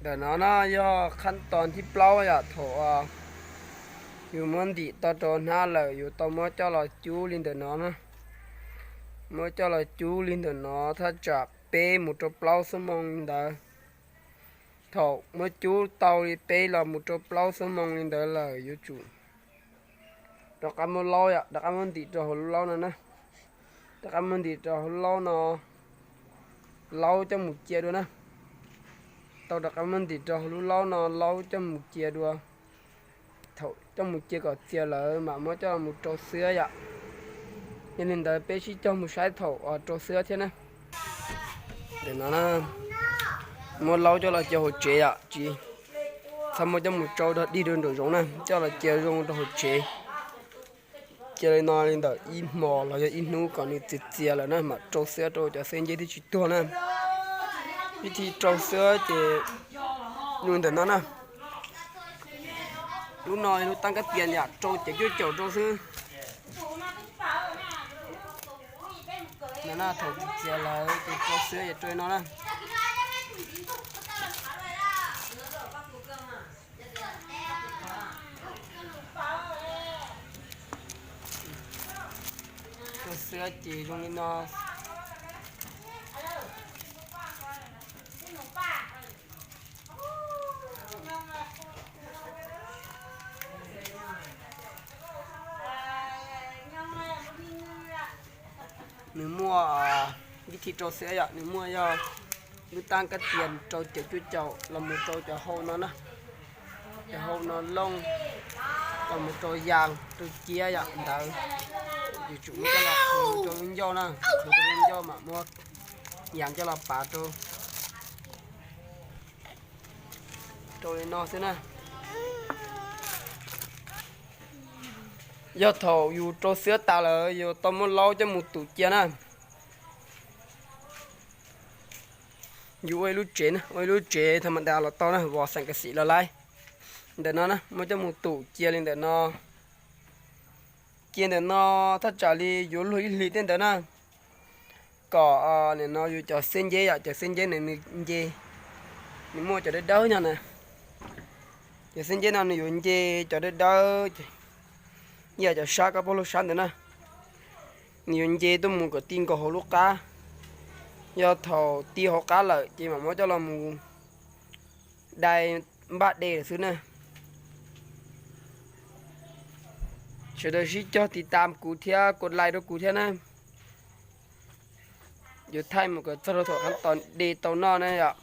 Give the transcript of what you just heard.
Ntawm no na yog qhab toos thib plaub yom, thaum yus muab ntim tau rau hnab lawm yuav tau muab coj los cub li ntawm no na. Muab coj los cub li ntawm no thaj tsam peb mus rau plaub xuab moos li ntawd. Thaum muab cub tau li peb los mus rau plaub xuab moos li ntawd lawm yuav tsum rov qab muab laub yom, rov qab muab ntim rau hauv lub laub no na. Rov qab muab ntim rau hauv lub laub no, laub coj mus cia dua na. Tau rov qab muab ntim rau hauv lub laub no, laub coj mus cia dua. Thaum coj mus cia kom txias lawm mam muab coj mus rau xwab yom. Yog li ntawd peb sib cog mus saib thaum rau xwab thiab na. Ntawm no muab laub coj los cia hauv tsev yom, tsis txhob muab coj mus rau dog dig rau nraum zoov na, coj los cia zoo rau hauv tsev. Cia li no li ntawm ib hmos los yog ib hnub kom nws txias txias lawm na mam rau xwab rau cov xwab nceb thiaj tsis tuag na. Vib thib rau xwab ces zoo ntawm no na. Lub no lub tab kab tias yam rau cawm cuaj caum rau xwb. Thaum txias txias lawm ces rau xwab ces rau li no na. Rau xwab ces zoo li no. Nws muaj vib thib rau xwab yom, nws muaj yog lub tab kab tias rau cawm cuaj caum los mus rau cov hau no na. Cov hau no looj los mus rau yas rau ciab yam ntawd. Yuav tsum muab coj los rau lub ncauj na, rau lub ncauj mam muab yas coj los pav rau. Rau li no xwb na. Yog thaum yus rau xwab tas lawm yuav tau muab laub coj mus tum cia na. Yus ua ib lub tsev na, ua ib lub tsev tha ma da los tau na, vos xeem ka xim los laib. Ntawm no na muab coj mus tum cia li ntawm no. Cia ntawm no thaj tsam li yuav luag ib hlis tej ntawd na. Kom nim no yus cov xwab nceb yom, cov xwab nceb nws nce, nws muaj cov dawb dawb nyob na. Cov xwab nceb no nws yuav nce cov dawb dawb, ib yam cov sab koj pom lub sab ntawd na. Nws yuav nce tuaj mus kom ti nkaus hauv lub qab. Yog thaum ti hauv qab lawm ces mam muab coj los mus dai npaj de lawm xwb na. Sawv daws sib cog tiv tam kuv thiab kuv like rau kuv thiab na. Yuav thaij mus kom txog rau thaum qhab tos de tau noj na yom.